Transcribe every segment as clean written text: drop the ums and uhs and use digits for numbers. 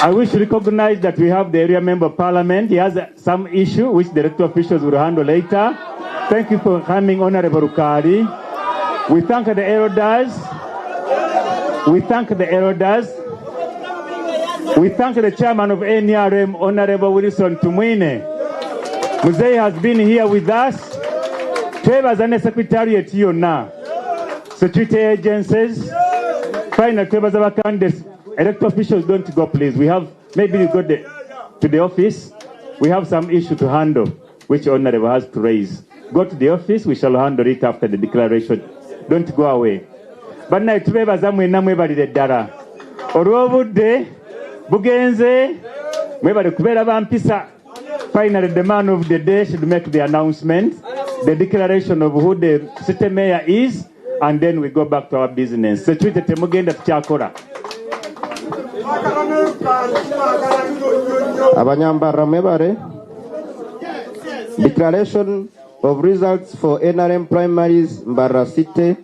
I wish to recognize that we have the area member of parliament. He has some issue which the electoral officials will handle later. Thank you for coming, Honorable Rukari. We thank the elders. We thank the elders. We thank the chairman of NRM, Honorable Wilson Tumwine. Muzei has been here with us. Twebaza ne secretariat yonna, security agencies. Finally, twebaza ba candidates. Electoral officials, don't go, please. We have, maybe you go to the office. We have some issue to handle, which Honorable has to raise. Go to the office, we shall handle it after the declaration. Don't go away. Bannaye tubeebaza mwenna mwebalire ddala. Olw'obudde bugenze, mwebale kubeera ba mpisa. Finally, the man of the day should make the announcement, the declaration of who the city mayor is, and then we go back to our business. Security temugenda tukyakora. Abanyambarra mwebare. Declaration of results for NRM primaries Mbarara City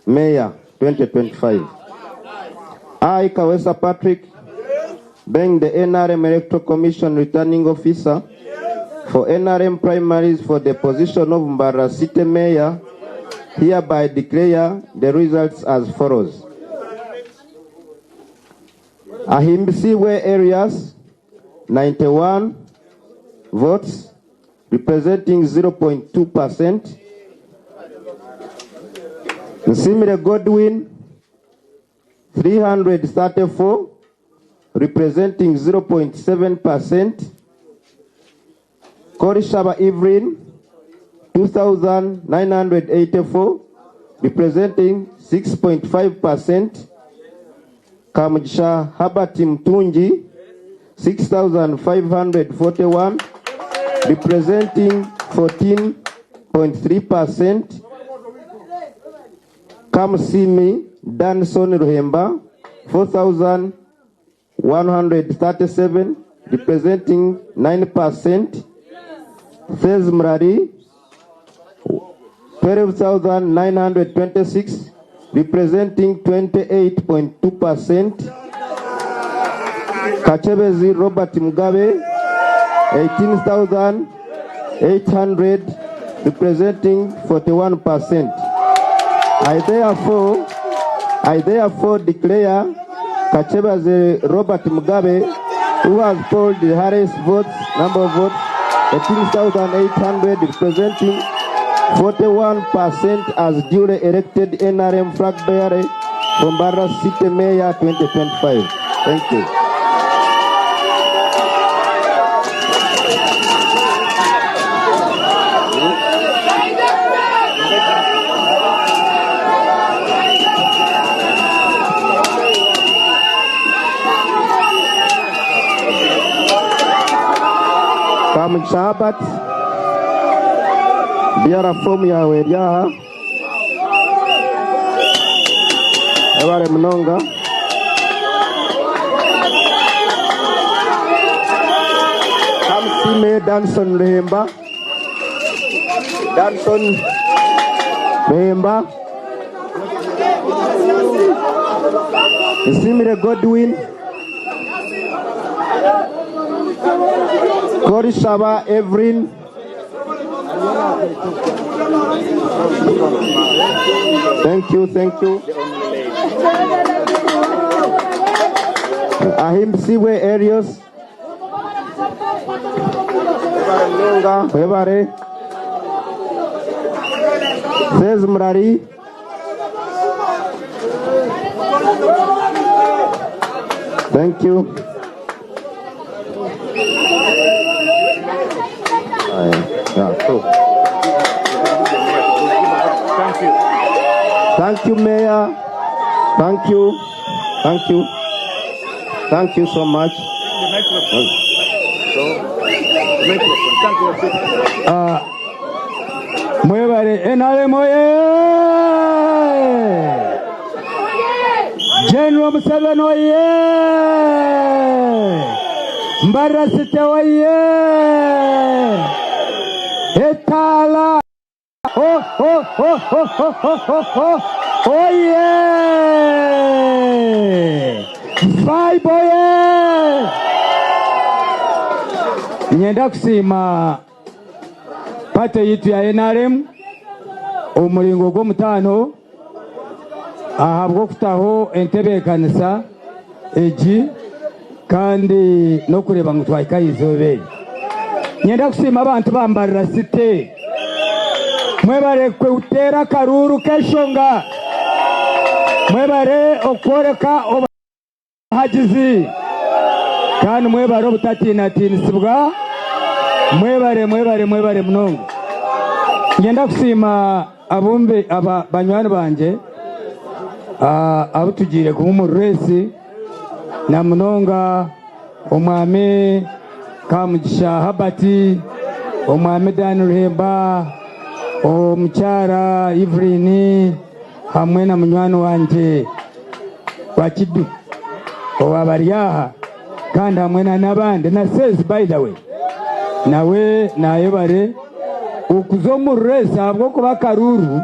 Mayor 2025. I, Kawesa Patrick, being the NRM Electoral Commission Returning Officer for NRM primaries for the position of Mbarara City Mayor, hereby declare the results as follows. Ahimbisibwe Arias, 91 votes, representing 0.2%. Nsimire Godwin, 334, representing 0.7%. Korishaba Evelyn, 2,984, representing 6.5%. Kamugisha Herbert Mutungi, 6,541, representing 14.3%. Kamusimi Danson Ruhemba, 4,137, representing 9%. Fez Mrari, 12,926, representing 28.2%. Kachebezi Robert Mugabe, 18,800, representing 41%. I therefore declare Kachebezi Robert Mugabe, who has polled the highest votes, number of votes, 18,800, representing 41% as duly elected NRM flag bearer from Mbarara City Mayor 2025. Thank you. Kamugisha Herbert, DR form yaawe eri aha. Webare munonga. Kamusiime Danson Ruhemba. Danson Ruhemba. Nsiimire Godwin. Korishaba Evelyn. Thank you, thank you. Ahimbisibwe Erios. Webare munonga, webare. Fez Murari. Thank you. Yeah, cool. Thank you. Thank you, Mayor. Thank you. Thank you. Thank you so much. The microphone. So, the microphone. Thank you. Mwebare NRM oye! General Museveni oye! Mbarara City oye! Etaala! Ho ho ho ho ho ho ho ho! Oye! Vibe oye! Niinyenda kusiima paate yaitu ya NRM omu muringo gw'omutaano ahabw'okutaho entebeekanisa egi kandi n'okureeba ngu twahika aha izooba eri. Niinyenda kusiima abantu ba Mbarara City. Mwebare kuteera akaruuru k'enshonga. Mwebare okworeka obuhagizi. Kandi mwebare obutatiinatiinisibwa. Mwebare, mwebare, mwebare munonga. Niinyenda kusiima abumbe aba banywani bangye abu tugiire kumwe omu reesi na munonga Omwami Kamugisha Herbert, Omwami Dan Ruhemba, Omukyara Evelyn hamwe na munywani wangye Bakidu owaaba ari aha kandi hamwe na n'abandi na Sezi by the way nawe nayebare okuza omu reesi ahabw'okuba akaruuru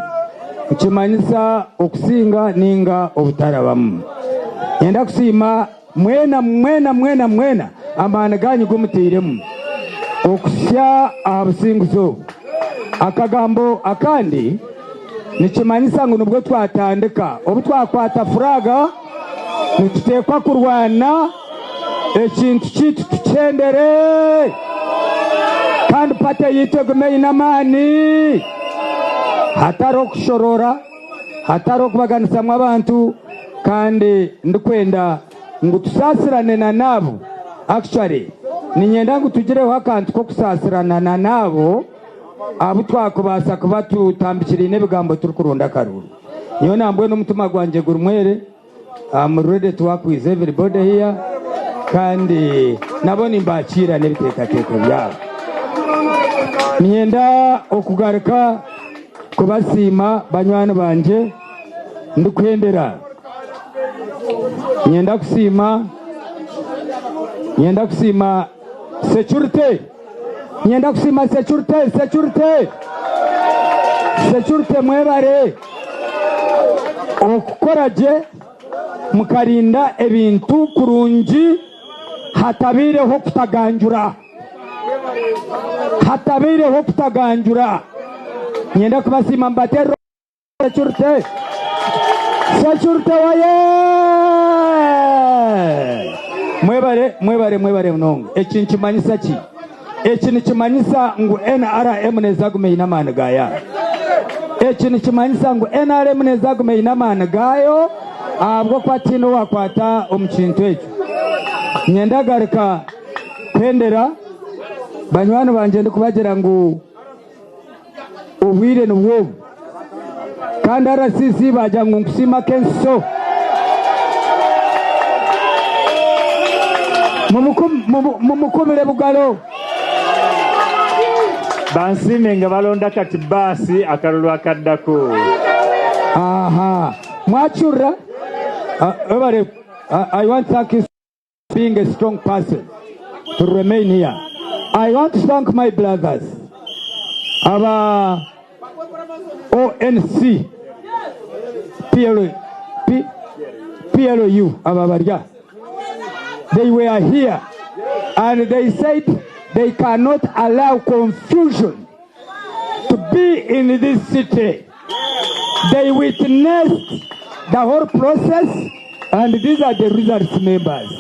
nikimanyisa okusinga ninga obutarabamu. Niinyenda kusiima Mwena, mwena, mwena, mwena amaani gaanyu gu mutairemu okuhitsya aha businguzi obu. Akagambo akandi nikimanyisa ngu nibwo twatandika. Obu twakwata furaaga, nituteekwa kurwana ekintu kyaitu tukihendere kandi pate yaitu egume eine amaani hatariho kushoroora. Hatariho kubaganisamu abantu kandi ndikwenda ngu tusaasirane na n'abo. Actually niinyenda ngu tugireho akantu k'okusaasirana na n'abo abu twakubaasa kuba tutambikiriine ebigambo turikuronda akaruuru. Nyowe nambwenu omutima gwangye guri mwere, I'm ready to work with everybody here kandi nabo nimbakiira n'ebiteekateeko byabo. Niinyenda okugaruka Kubasiima banywani bangye ndikuhendera. Nyenda kusiima nyenda kusiima security nyenda kusiima security security security mwebare okukora gye mukarinda ebintu kurungi hatabaireho kutaganjura. Hatabaireho kutaganjura, niinyenda kubasiima mbateerere securite. Securite waye! Mwebare, mwebare, mwebare munonga. Eki nikimanyisa ki? Eki nikimanyisa ngu NRM neeza kuguma eine amaani gaayo. Eki nikimanyisa ngu NRM neeza kuguma eine amaani gaayo ahabw'okuba tihaine owaakwata omu kintu ekyo. Niinyenda garuka. Kwendera banywani bangye ndikubagira ngu obwire nibwo obu kandi RCC baagira ngu nkusiime ak'ensiso. Mumukubire bugaro. Bansiime nga balonda kati baasi akalulu akaddako. Aha mwakihurira? I want to thank you. Being a strong person to remain here. I want to thank my brothers aba ONC PL, P, PLU aba barya they were here and they said they cannot allow confusion to be in this city. They witnessed the whole process and these are the results members.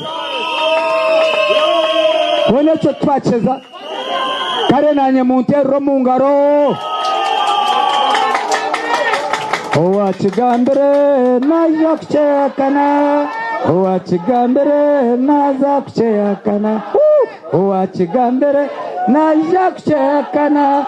Hoona ekyo twakyeza kare nanye munterere omu ngaro. Owakigambire naija kukyehakana, owakigambire naza kukyehakana, owakigambire naija kukyehakana.